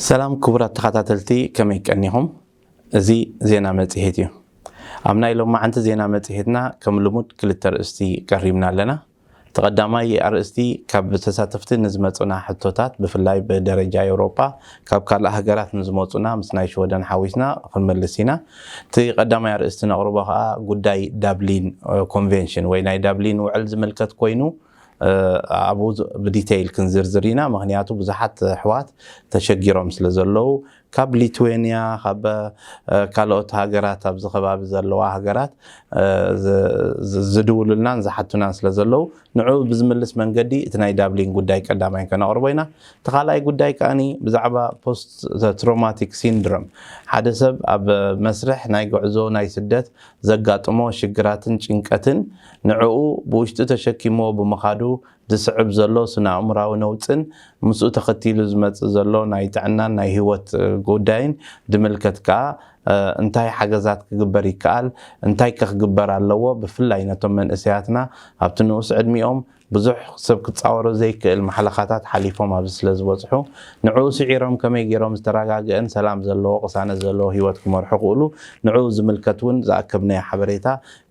ሰላም ክቡራት ተኸታተልቲ፣ ከመይ ቀኒኹም? እዚ ዜና መጽሔት እዩ። ኣብ ናይ ሎማዓንቲ ዜና መጽሔትና ከም ልሙድ ክልተ ኣርእስቲ ቀሪብና ኣለና። እቲ ቀዳማይ ኣርእስቲ ካብ ተሳተፍቲ ንዝመጹና ሕቶታት፣ ብፍላይ ብደረጃ ኤውሮጳ ካብ ካልእ ሃገራት ንዝመጹና ምስ ናይ ሽወደን ሓዊስና ክንመልስ ኢና። እቲ ቀዳማይ ኣርእስቲ ነቕርቦ ከኣ ጉዳይ ዳብሊን ኮንቬንሽን ወይ ናይ ዳብሊን ውዕል ዝምልከት ኮይኑ፣ ኣብኡ ብዲቴይል ክንዝርዝር ኢና። ምኽንያቱ ብዙሓት ኣሕዋት ተሸጊሮም ስለ ዘለዉ፣ ካብ ሊትዌንያ፣ ካብ ካልኦት ሃገራት፣ ኣብዚ ከባቢ ዘለዋ ሃገራት ዝድውሉልናን ዝሓቱናን ስለ ዘለዉ፣ ንዕኡ ብዝምልስ መንገዲ እቲ ናይ ዳብሊን ጉዳይ ቀዳማይ ከነቕርቦ ኢና። እቲ ካልኣይ ጉዳይ ከኣ ብዛዕባ ፖስት ትሮማቲክ ሲንድሮም፣ ሓደ ሰብ ኣብ መስርሕ ናይ ጉዕዞ ናይ ስደት ዘጋጥሞ ሽግራትን ጭንቀትን ንዕኡ ብውሽጡ ተሸኪምዎ ብምኻዱ ዝስዕብ ዘሎ ስነ ኣእምራዊ ነውጽን ምስኡ ተኸቲሉ ዝመጽእ ዘሎ ናይ ጥዕናን ናይ ህይወት ጉዳይን ዝምልከት ከኣ እንታይ ሓገዛት ክግበር ይከኣል፣ እንታይ ከ ክግበር ኣለዎ፣ ብፍላይ ነቶም መንእሰያትና ኣብቲ ንኡስ ዕድሚኦም ብዙሕ ሰብ ክጻወሮ ዘይክእል ማሕለኻታት ሓሊፎም ኣብዚ ስለ ዝበጽሑ፣ ንዕኡ ስዒሮም ከመይ ገይሮም ዝተረጋግአን ሰላም ዘለዎ ቅሳነት ዘለዎ ህይወት ክመርሑ ክእሉ፣ ንዕኡ ዝምልከት እውን ዝኣከብናዮ ሓበሬታ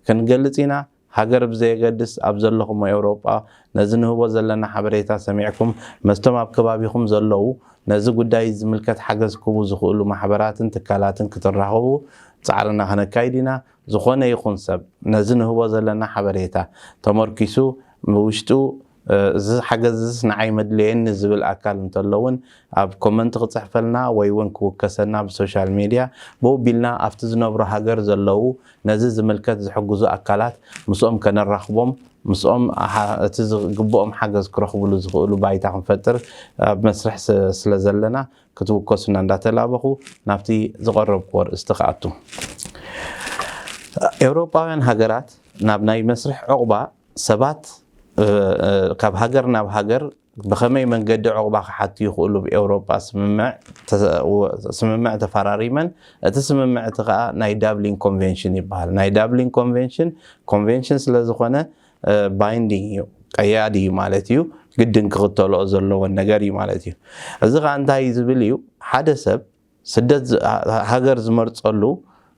ክንገልጽ ኢና። ሃገር ብዘየገድስ ኣብ ዘለኹሞ ኤውሮጳ ነዚ ንህቦ ዘለና ሓበሬታ ሰሚዕኩም መስቶም ኣብ ከባቢኹም ዘለዉ ነዚ ጉዳይ ዝምልከት ሓገዝ ክቡ ዝኽእሉ ማሕበራትን ትካላትን ክትራኸቡ ጻዕርና ከነካይድ ኢና። ዝኾነ ይኹን ሰብ ነዚ ንህቦ ዘለና ሓበሬታ ተመርኪሱ ብውሽጡ እዚ ሓገዝስ ንዓይ መድለየኒ ዝብል ኣካል እንተሎ እውን ኣብ ኮመንት ክጽሕፈልና ወይ እውን ክውከሰና ብሶሻል ሜድያ ብኡ ቢልና ኣብቲ ዝነብሮ ሃገር ዘለዉ ነዚ ዝምልከት ዝሕግዙ ኣካላት ምስኦም ከነራኽቦም ምስኦም እቲ ዝግብኦም ሓገዝ ክረኽብሉ ዝኽእሉ ባይታ ክንፈጥር ኣብ መስርሕ ስለ ዘለና ክትውከሱና እንዳተላበኹ ናብቲ ዝቐረብኩዎ ርእስቲ ክኣቱ። ኤውሮጳውያን ሃገራት ናብ ናይ መስርሕ ዕቑባ ሰባት ካብ ሃገር ናብ ሃገር ብኸመይ መንገዲ ዕቑባ ክሓቱ ይኽእሉ ብኤውሮጳ ስምምዕ ተፈራሪመን። እቲ ስምምዕ እቲ ከዓ ናይ ዳብሊን ኮንቬንሽን ይበሃል። ናይ ዳብሊን ኮንቬንሽን ኮንቬንሽን ስለ ዝኾነ ባይንዲንግ እዩ፣ ቀያዲ እዩ ማለት እዩ። ግድን ክኽተልኦ ዘለዎን ነገር እዩ ማለት እዩ። እዚ ከዓ እንታይ ዝብል እዩ? ሓደ ሰብ ስደት ሃገር ዝመርፀሉ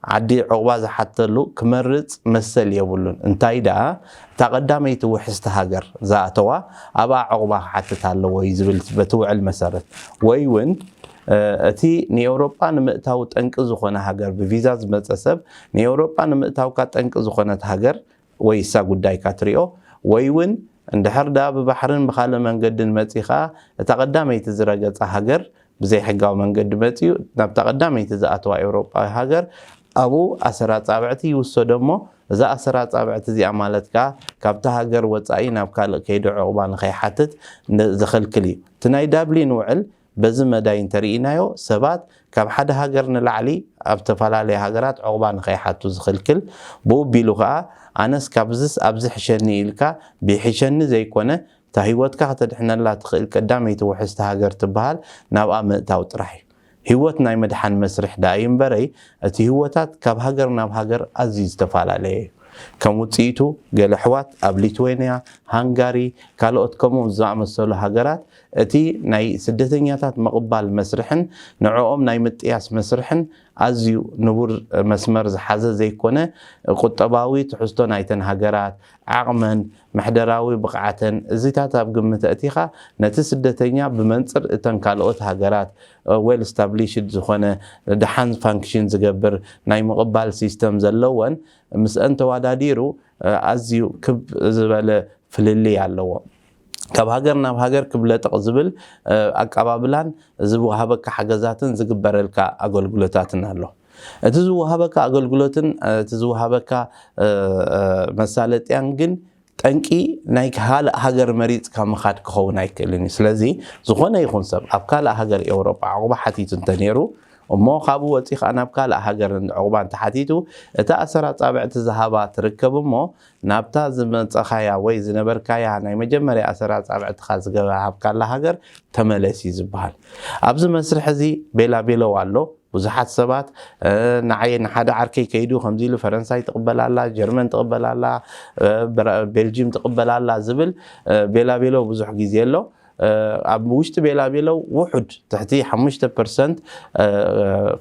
ዓዲ ዕቑባ ዝሓተሉ ክመርፅ መሰል የብሉን። እንታይ ደኣ እታ ቀዳመይቲ ውሕስቲ ሃገር ዝኣተዋ ኣብኣ ዕቑባ ክሓትት ኣለዎ እዩ ዝብል በቲ ውዕል መሰረት። ወይ እውን እቲ ንኤውሮጳ ንምእታው ጠንቂ ዝኾነ ሃገር ብቪዛ ዝመፀ ሰብ ንኤውሮጳ ንምእታውካ ጠንቂ ዝኾነት ሃገር ወይ እሳ ጉዳይካ ትሪኦ ወይ እውን እንድሕር ደኣ ብባሕርን ብኻልእ መንገድን መፂኻ እታ ቀዳመይቲ ዝረገፃ ሃገር ብዘይ ሕጋዊ መንገዲ መፂኡ ናብታ ቀዳመይቲ ዝኣተዋ ኤውሮጳዊ ሃገር ኣብኡ ኣሰር ኣጻብዕቲ ይውሰዶ እሞ እዛ ኣሰር ኣጻብዕቲ እዚኣ ማለት ከኣ ካብታ ሃገር ወጻኢ ናብ ካልእ ከይዱ ዕቑባ ንኸይሓትት ዘኸልክል እዩ። እቲ ናይ ዳብሊን ውዕል በዚ መዳይ እንተርኢናዮ ሰባት ካብ ሓደ ሃገር ንላዕሊ ኣብ ዝተፈላለየ ሃገራት ዕቑባ ንኸይሓቱ ዝኽልክል፣ ብኡ ቢሉ ከኣ ኣነስ ካብዝስ ኣብዚ ሕሸኒ ኢልካ ብይሕሸኒ ዘይኮነ እታ ህይወትካ ከተድሕነላ ትኽእል ቀዳመይቲ ውሕስቲ ሃገር ትበሃል ናብኣ ምእታው ጥራሕ እዩ። ህይወት ናይ ምድሓን መስርሕ ደኣ እዩ እምበረይ እቲ ህይወታት ካብ ሃገር ናብ ሃገር ኣዝዩ ዝተፈላለየ እዩ። ከም ውፅኢቱ ገለ ኣሕዋት ኣብ ሊትዌንያ፣ ሃንጋሪ፣ ካልኦት ከምኡ ዝኣመሰሉ ሃገራት እቲ ናይ ስደተኛታት ምቕባል መስርሕን ንዕኦም ናይ ምጥያስ መስርሕን ኣዝዩ ንቡር መስመር ዝሓዘ ዘይኮነ ቁጠባዊ ትሕዝቶ ናይተን ሃገራት ዓቕመን ምሕደራዊ ብቕዓተን እዚታት ኣብ ግምት ኣእቲኻ ነቲ ስደተኛ ብመንፅር እተን ካልኦት ሃገራት ዌል ስታብሊሽድ ዝኾነ ደሓን ፋንክሽን ዝገብር ናይ ምቕባል ሲስተም ዘለወን ምስአን ተዋዳዲሩ ኣዝዩ ክብ ዝበለ ፍልልይ ኣለዎ። ካብ ሃገር ናብ ሃገር ክብ ለጠቕ ዝብል ኣቀባብላን ዝወሃበካ ሓገዛትን ዝግበረልካ ኣገልግሎታትን ኣሎ። እቲ ዝወሃበካ ኣገልግሎትን እቲ ዝወሃበካ መሳለጥያን ግን ጠንቂ ናይ ካልእ ሃገር መሪፅካ ምኻድ ክኸውን ኣይክእልን እዩ። ስለዚ ዝኾነ ይኹን ሰብ ኣብ ካልእ ሃገር ኤውሮጳ ዕቑባ ሓቲቱ እንተነይሩ እሞ ካብኡ ወፂ ከዓ ናብ ካልእ ሃገር ዕቑባ እንተሓቲቱ እታ ኣሰር ኣፃብዕቲ ዝሃባ ትርከብ እሞ ናብታ ዝመፀኻያ ወይ ዝነበርካያ ናይ መጀመርያ ኣሰር ኣፃብዕትኻ ዝገባሃብካላ ሃገር ተመለስ እዩ ዝበሃል። ኣብዚ መስርሕ እዚ ቤላቤለው ኣሎ። ብዙሓት ሰባት ንዓየ ንሓደ ዓርከይ ከይዱ ከምዚ ኢሉ ፈረንሳይ ትቕበላላ፣ ጀርመን ትቕበላላ፣ ቤልጂም ትቕበላላ ዝብል ቤላቤለው ብዙሕ ግዜ ኣሎ። ኣብ ውሽጢ ቤላቤለው ውሑድ ትሕቲ ሓሙሽተ ፐርሰንት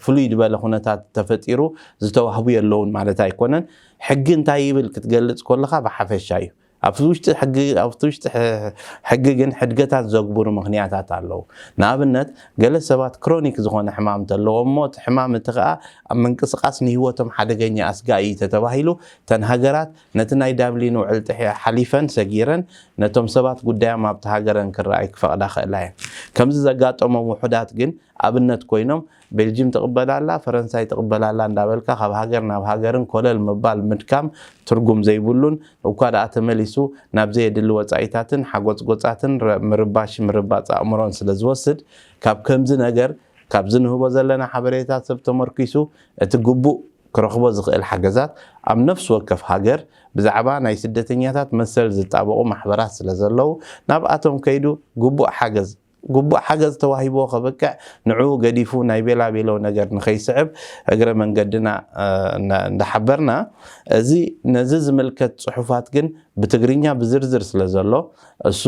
ፍሉይ ዝበለ ኩነታት ተፈጢሩ ዝተዋህቡ የለውን ማለት ኣይኮነን። ሕጊ እንታይ ይብል ክትገልጽ ከለኻ ብሓፈሻ እዩ። ኣብቲ ውሽጢ ሕጊ ግን ሕድገታት ዘግብሩ ምኽንያታት ኣለዉ። ንኣብነት፣ ገለ ሰባት ክሮኒክ ዝኾነ ሕማም እንተለዎ እሞ እቲ ሕማም እቲ ኸኣ ኣብ ምንቅስቓስ ንህይወቶም ሓደገኛ ኣስጋኢ እዩ ተተባሂሉ፣ እተን ሃገራት ነቲ ናይ ዳብሊን ውዕል ጥሒ ሓሊፈን ሰጊረን ነቶም ሰባት ጉዳዮም ኣብቲ ሃገረን ክረኣይ ክፈቕዳ ክእላ እየን። ከምዚ ዘጋጠሞም ውሑዳት ግን ኣብነት ኮይኖም፣ ቤልጂም ትቕበል ኣላ፣ ፈረንሳይ ትቕበል ኣላ እንዳበልካ ካብ ሃገር ናብ ሃገርን ኮለል ምባል ምድካም ትርጉም ዘይብሉን፣ እኳ ደኣ ተመሊሱ ናብ ዘየድሊ ወጻኢታትን ሓጎጽጎጻትን ምርባሽ ምርባጽ ኣእምሮን ስለ ዝወስድ፣ ካብ ከምዚ ነገር፣ ካብዚ ንህቦ ዘለና ሓበሬታ ሰብ ተመርኪሱ እቲ ግቡእ ክረኽቦ ዝኽእል ሓገዛት ኣብ ነፍሲ ወከፍ ሃገር ብዛዕባ ናይ ስደተኛታት መሰል ዝጣበቑ ማሕበራት ስለ ዘለዉ፣ ናብኣቶም ከይዱ ግቡእ ሓገዝ ግቡእ ሓገዝ ተዋሂብዎ ከበቅዕ፣ ንዕኡ ገዲፉ ናይ ቤላ ቤሎ ነገር ንኸይስዕብ እግረ መንገድና እንዳሓበርና፣ እዚ ነዚ ዝምልከት ጽሑፋት ግን ብትግርኛ ብዝርዝር ስለ ዘሎ፣ እሱ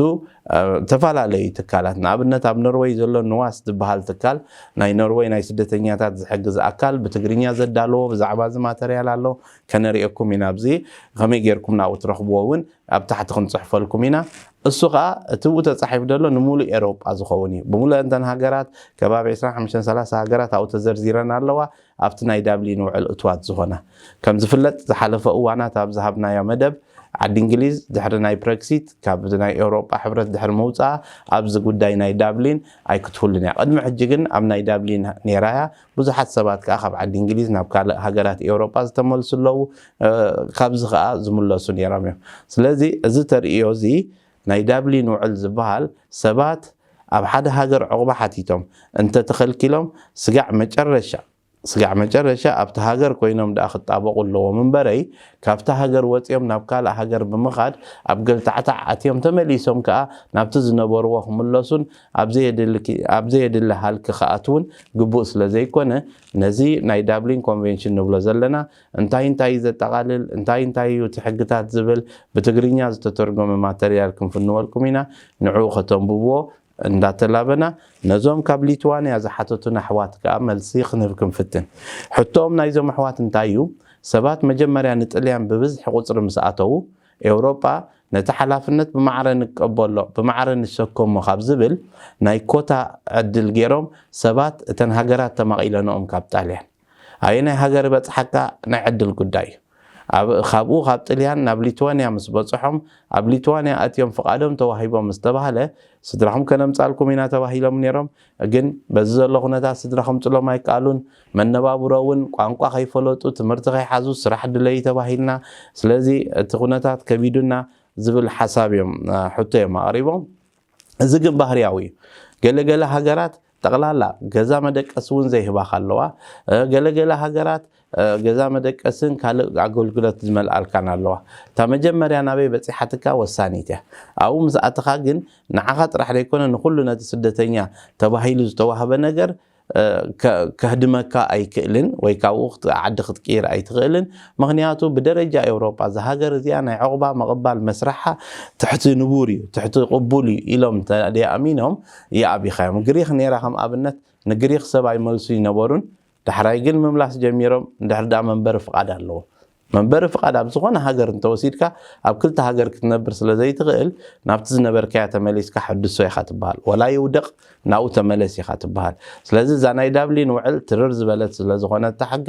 ዝተፈላለዩ ትካላት፣ ንኣብነት ኣብ ኖርወይ ዘሎ ንዋስ ዝበሃል ትካል ናይ ኖርወይ ናይ ስደተኛታት ዝሕግዝ ኣካል ብትግርኛ ዘዳለዎ ብዛዕባ እዚ ማተርያል ኣሎ፣ ከነርእየኩም ኢና። ኣብዚ ከመይ ጌርኩም ናብኡ ትረኽብዎ እውን ኣብ ታሕቲ ክንጽሕፈልኩም ኢና። እሱ ኸኣ እቲ ብኡ ተጻሒፉ ዘሎ ንምሉእ ኤውሮጳ ዝኸውን እዩ። ብምሉእ እንተን ሃገራት ከባቢ ዕስራን ሓሙሽተን ሰላሳ ሃገራት ኣብኡ ተዘርዚረን ኣለዋ። ኣብቲ ናይ ዳብሊን ውዕል እትዋት ዝኾና ከም ዝፍለጥ ዝሓለፈ እዋናት ኣብ ዝሃብናዮ መደብ ዓዲ እንግሊዝ ድሕሪ ናይ ብረክሲት ካብ ናይ ኤውሮጳ ሕብረት ድሕሪ ምውፅኣ ኣብዚ ጉዳይ ናይ ዳብሊን ኣይክትህሉን እያ። ቅድሚ ሕጂ ግን ኣብ ናይ ዳብሊን ነይራ እያ። ብዙሓት ሰባት ከዓ ካብ ዓዲ እንግሊዝ ናብ ካልእ ሃገራት ኤውሮጳ ዝተመልሱ ኣለዉ። ካብዚ ከዓ ዝምለሱ ነይሮም እዮም። ስለዚ እዚ ተርእዮ እዚ ናይ ዳብሊን ውዕል ዝበሃል ሰባት ኣብ ሓደ ሃገር ዕቑባ ሓቲቶም እንተተኸልኪሎም ስጋዕ መጨረሻ ስጋዕ መጨረሻ ኣብቲ ሃገር ኮይኖም ደኣ ክጣበቑ ኣለዎም እምበረይ ካብቲ ሃገር ወፂኦም ናብ ካልእ ሃገር ብምኻድ ኣብ ገልታዕታዕ ኣትዮም ተመሊሶም ከዓ ናብቲ ዝነበርዎ ክምለሱን ኣብ ዘየድሊ ሃልኪ ክኣትውን ግቡእ ስለ ዘይኮነ ነዚ ናይ ዳብሊን ኮንቬንሽን ንብሎ ዘለና እንታይ እንታይ እዩ ዘጠቓልል እንታይ እንታይ እዩ እቲ ሕግታት ዝብል ብትግርኛ ዝተተርጎመ ማተርያል ክንፍንወልኩም ኢና ንዕኡ ከተንብብዎ እንዳተላበና ነዞም ካብ ሊትዋንያ ዝሓተቱና ኣሕዋት ከኣ መልሲ ክንህብ ክንፍትን። ሕቶኦም ናይዞም ኣሕዋት እንታይ እዩ? ሰባት መጀመርያ ንጥልያን ብብዝሒ ቁጽሪ ምስ ኣተዉ፣ ኤውሮጳ ነቲ ሓላፍነት ብማዕረ ንቀበሎ፣ ብማዕረ ንሰከሞ ካብ ዝብል ናይ ኮታ ዕድል ገይሮም ሰባት እተን ሃገራት ተማቒለንኦም ካብ ጣልያን። ኣየናይ ሃገር ይበጽሓካ ናይ ዕድል ጉዳይ እዩ። ኣብ- ካብኡ ካብ ጥልያን ናብ ሊትዋንያ ምስ በጽሖም ኣብ ሊትዋንያ ኣትዮም ፍቓዶም ተዋሂቦም ምስ ተባህለ ስድራኹም ከነምጻልኩም ኢና ተባሂሎም ነይሮም። ግን በዚ ዘሎ ኩነታት ስድራ ከምጽሎም ኣይከኣሉን። መነባብሮ እውን ቋንቋ ከይፈለጡ ትምህርቲ ከይሓዙ ስራሕ ድለዩ ተባሂልና። ስለዚ እቲ ኩነታት ከቢዱና ዝብል ሓሳብ እዮም ሕቶ እዮም ኣቕሪቦም። እዚ ግን ባህርያዊ እዩ። ገለገለ ሃገራት ጠቕላላ ገዛ መደቀሲ እውን ዘይህባኻ ኣለዋ። ገለገለ ሃገራት ገዛ መደቀስን ካልእ ኣገልግሎት ዝመልኣልካን ኣለዋ። እታ መጀመርያ ናበይ በፂሓትካ ወሳኒት እያ። ኣብኡ ምስ ኣተኻ ግን ንዓኻ ጥራሕ ዘይኮነ ንኩሉ ነቲ ስደተኛ ተባሂሉ ዝተዋህበ ነገር ከህድመካ ኣይክእልን ወይ ካብኡ ዓዲ ክትቅይር ኣይትኽእልን። ምክንያቱ ብደረጃ ኤውሮጳ እዛ ሃገር እዚኣ ናይ ዕቑባ ምቕባል መስርሓ ትሕቲ ንቡር እዩ፣ ትሕቲ ቅቡል እዩ ኢሎም ተደኣሚኖም ይኣብይኻዮም። ግሪክ ነይራ ከም ኣብነት ንግሪክ ሰብ ኣይመልሱ ይነበሩን ዳሕራይ ግን ምምላስ ጀሚሮም። እንድሕር ደኣ መንበሪ ፍቓድ ኣለዎ። መንበሪ ፍቓድ ኣብ ዝኾነ ሃገር እንተወሲድካ ኣብ ክልተ ሃገር ክትነብር ስለ ዘይትኽእል ናብቲ ዝነበርካያ ተመሊስካ ሕድሶ ኢኻ ትበሃል። ወላ ይውደቕ ናብኡ ተመለስ ኢኻ ትበሃል። ስለዚ እዛ ናይ ዳብሊን ውዕል ትርር ዝበለት ስለ ዝኾነት ተሓጋ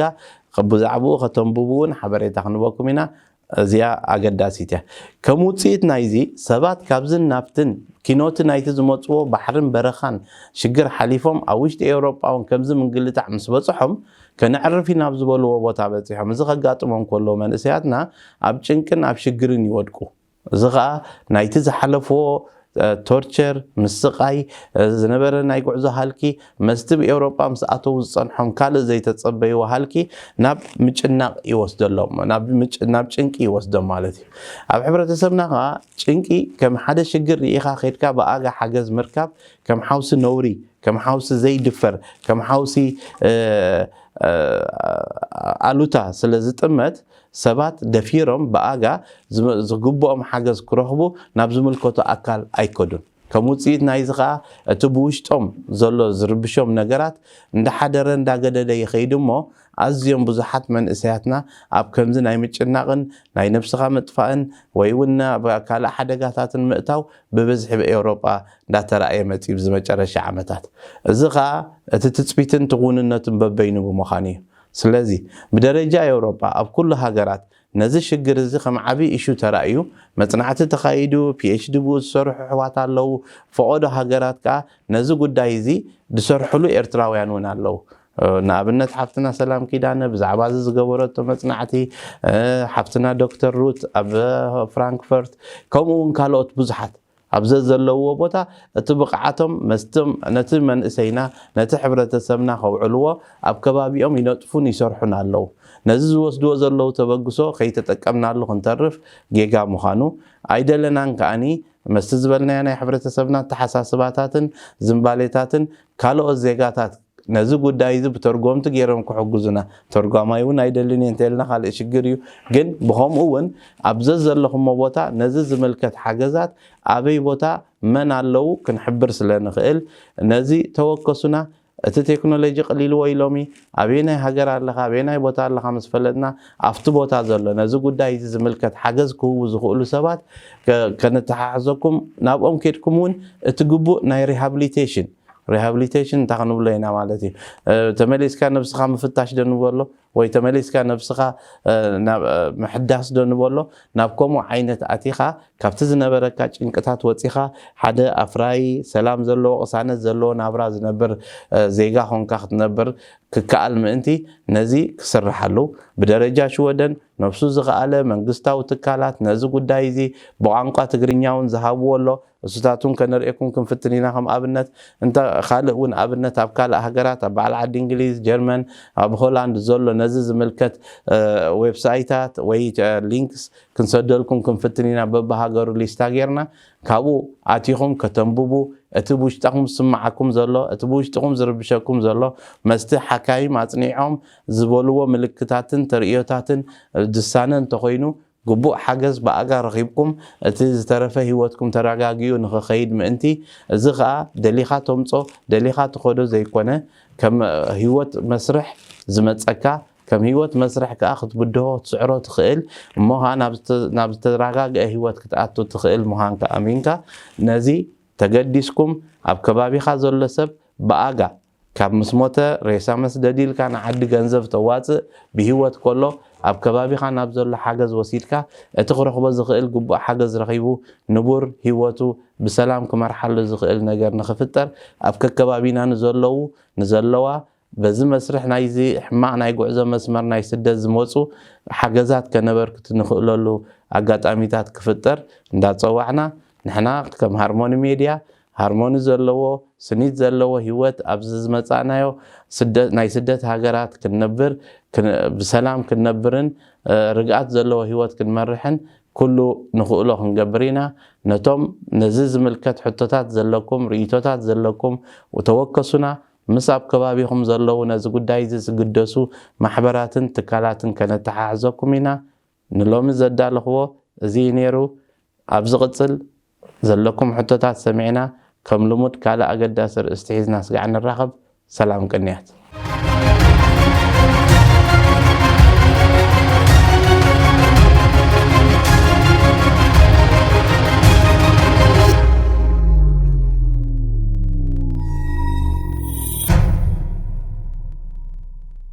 ብዛዕባኡ ከተንብቡ እውን ሓበሬታ ክንበኩም ኢና። እዚኣ ኣገዳሲት እያ። ከም ውፅኢት ናይዚ ሰባት ካብዝን ናብትን ኪኖቲ ናይቲ ዝመፅዎ ባሕርን በረኻን ሽግር ሓሊፎም ኣብ ውሽጢ ኤውሮጳ እውን ከምዚ ምንግልታዕ ምስ በፅሖም ከነዕርፍ ኢና ኣብ ዝበልዎ ቦታ በፂሖም። እዚ ከጋጥሞም ከሎ መንእሰያትና ኣብ ጭንቅን ኣብ ሽግርን ይወድቁ። እዚ ኸዓ ናይቲ ዝሓለፍዎ ቶርቸር፣ ምስቓይ፣ ዝነበረ ናይ ጉዕዞ ሃልኪ፣ መስቲ ብኤውሮጳ ምስ ኣተዉ ዝጸንሖም ካልእ ዘይተጸበይዎ ሃልኪ ናብ ምጭናቕ ይወስደሎም፣ ናብ ጭንቂ ይወስዶም ማለት እዩ። ኣብ ሕብረተሰብና ኸዓ ጭንቂ ከም ሓደ ሽግር ርኢኻ ኸይድካ ብኣጋ ሓገዝ ምርካብ ከም ሓውሲ ነውሪ፣ ከም ሓውሲ ዘይድፈር፣ ከም ሓውሲ ኣሉታ ስለ ዝጥመት ሰባት ደፊሮም ብኣጋ ዝግብኦም ሓገዝ ክረኽቡ ናብ ዝምልከቶ ኣካል ኣይከዱን። ከም ውፅኢት ናይዚ ከዓ እቲ ብውሽጦም ዘሎ ዝርብሾም ነገራት እንዳሓደረ እንዳገደደ ይኸይድ እሞ ኣዝዮም ብዙሓት መንእሰያትና ኣብ ከምዚ ናይ ምጭናቕን ናይ ነብስኻ ምጥፋእን ወይ እውን ናብ ካልእ ሓደጋታትን ምእታው ብብዝሒ ብኤውሮጳ እንዳተራእየ መፂኡ ብዝመጨረሻ ዓመታት። እዚ ከዓ እቲ ትፅቢትን ትጉንነቱን በበይኑ ብምዃኑ እዩ። ስለዚ ብደረጃ ኤውሮጳ ኣብ ኩሉ ሃገራት ነዚ ሽግር እዚ ከም ዓብዪ ኢሹ ተራእዩ መፅናዕቲ ተኻይዱ ፒኤችዲ ብኡ ዝሰርሑ ኣሕዋት ኣለዉ። ፈቐዶ ሃገራት ከዓ ነዚ ጉዳይ እዚ ዝሰርሕሉ ኤርትራውያን እውን ኣለዉ። ንኣብነት ሓፍትና ሰላም ኪዳነ ብዛዕባ እዚ ዝገበረቶ መፅናዕቲ፣ ሓፍትና ዶክተር ሩት ኣብ ፍራንክፈርት፣ ከምኡ እውን ካልኦት ብዙሓት ኣብ ዘዘለውዎ ቦታ እቲ ብቕዓቶም መስቶም ነቲ መንእሰይና ነቲ ሕብረተሰብና ከውዕልዎ ኣብ ከባቢኦም ይነጥፉን ይሰርሑን ኣለዉ። ነዚ ዝወስድዎ ዘለዉ ተበግሶ ከይተጠቀምናሉ ክንተርፍ ጌጋ ምዃኑ ኣይደለናን። ከኣኒ መስቲ ዝበልናዮ ናይ ሕብረተሰብና ኣተሓሳስባታትን ዝንባሌታትን ካልኦት ዜጋታት ነዚ ጉዳይ እዚ ብተርጎምቲ ገይሮም ክሕግዙና፣ ተርጓማይ እውን ኣይደልን እየ እንተልና ካልእ ሽግር እዩ። ግን ብኸምኡ እውን ኣብ ዘዘለኹሞ ቦታ ነዚ ዝምልከት ሓገዛት ኣበይ ቦታ መን ኣለዉ ክንሕብር ስለ ንኽእል ነዚ ተወከሱና። እቲ ቴክኖሎጂ ቅሊልዎ ኢሎሚ ኣበየናይ ሃገር ኣለኻ ኣበየናይ ቦታ ኣለኻ ምስ ፈለጥና ኣብቲ ቦታ ዘሎ ነዚ ጉዳይ እዚ ዝምልከት ሓገዝ ክህቡ ዝኽእሉ ሰባት ከ- ከነተሓሕዘኩም ናብኦም ኬድኩም እውን እቲ ግቡእ ናይ ሪሃብሊቴሽን ሪሃብሊቴሽን እንታይ ክንብሎ ኢና ማለት እዩ። ተመሊስካ ነብስኻ ምፍታሽ ዶ ንበሎ ወይ ተመሊስካ ነብስኻ ምሕዳስ ዶ ንበሎ ናብ ከምኡ ዓይነት ኣቲኻ ካብቲ ዝነበረካ ጭንቅታት ወፂኻ ሓደ ኣፍራይ ሰላም ዘለዎ ቅሳነት ዘለዎ ናብራ ዝነብር ዜጋ ኾንካ ክትነብር ክከኣል ምእንቲ ነዚ ክስርሓሉ ብደረጃ ሽወደን ነብሱ ዝኸኣለ መንግስታዊ ትካላት ነዚ ጉዳይ እዚ ብቋንቋ ትግርኛ እውን ዝሃብዎ ኣሎ። እሱታቱን ከነርእየኩም ክንፍትን ኢና ከም ኣብነት እንተ ካልእ እውን ኣብነት ኣብ ካልእ ሃገራት ኣብ በዓል ዓዲ እንግሊዝ ጀርመን ኣብ ሆላንድ ዘሎ ነዚ ዝምልከት ዌብሳይታት ወይ ሊንክስ ክንሰደልኩም ክንፍትን ኢና በብሃገሩ ሊስታ ጌርና ካብኡ ኣቲኹም ከተንብቡ እቲ ብውሽጣኹም ዝስምዓኩም ዘሎ እቲ ብውሽጥኹም ዝርብሸኩም ዘሎ መስቲ ሓካይም ኣፅኒዖም ዝበልዎ ምልክታትን ተርእዮታትን ዝሳነ እንተኾይኑ ግቡእ ሓገዝ ብኣጋ ረኺብኩም እቲ ዝተረፈ ህይወትኩም ተረጋጊኡ ንኽኸይድ ምእንቲ እዚ ኸኣ ደሊኻ ተምጾ ደሊኻ ትኸዶ ዘይኮነ ከም ህይወት መስርሕ ዝመጸካ ከም ህይወት መስርሕ ከኣ ክትብድሆ ትስዕሮ ትኽእል እሞ ኸኣ ናብ ዝተረጋግአ ህይወት ክትኣቱ ትኽእል ምዃንካ ኣሚንካ ነዚ ተገዲስኩም ኣብ ከባቢኻ ዘሎ ሰብ ብኣጋ ካብ ምስ ሞተ ሬሳ መስደድ ኢልካ ንዓዲ ገንዘብ ተዋፅእ ብህይወት ከሎ ኣብ ከባቢኻ ናብ ዘሎ ሓገዝ ወሲድካ እቲ ክረኽቦ ዝኽእል ግቡእ ሓገዝ ረኺቡ ንቡር ህይወቱ ብሰላም ክመርሓሉ ዝኽእል ነገር ንኽፍጠር ኣብ ከከባቢና ንዘለዉ ንዘለዋ በዚ መስርሕ ናይዚ ሕማቕ ናይ ጉዕዞ መስመር ናይ ስደት ዝመፁ ሓገዛት ከነበርክት ንኽእለሉ ኣጋጣሚታት ክፍጠር እንዳፀዋዕና ንሕና ከም ሃርሞኒ ሜድያ ሃርሞኒ ዘለዎ ስኒት ዘለዎ ህይወት ኣብዚ ዝመፃእናዮ ናይ ስደት ሃገራት ክንነብር ብሰላም ክንነብርን ርግኣት ዘለዎ ህይወት ክንመርሕን ኩሉ ንኽእሎ ክንገብር ኢና። ነቶም ነዚ ዝምልከት ሕቶታት ዘለኩም ርእይቶታት ዘለኩም ተወከሱና። ምስ ኣብ ከባቢኹም ዘለዉ ነዚ ጉዳይ እዚ ዝግደሱ ማሕበራትን ትካላትን ከነተሓሕዘኩም ኢና። ንሎሚ ዘዳለኽዎ እዚ እዩ ነይሩ። ኣብ ዝቕጽል ዘለኩም ሕቶታት ሰሚዕና ከም ልሙድ ካልእ ኣገዳሲ ርእስቲ ሒዝና ስጋዕ ንራኸብ። ሰላም ቅንያት።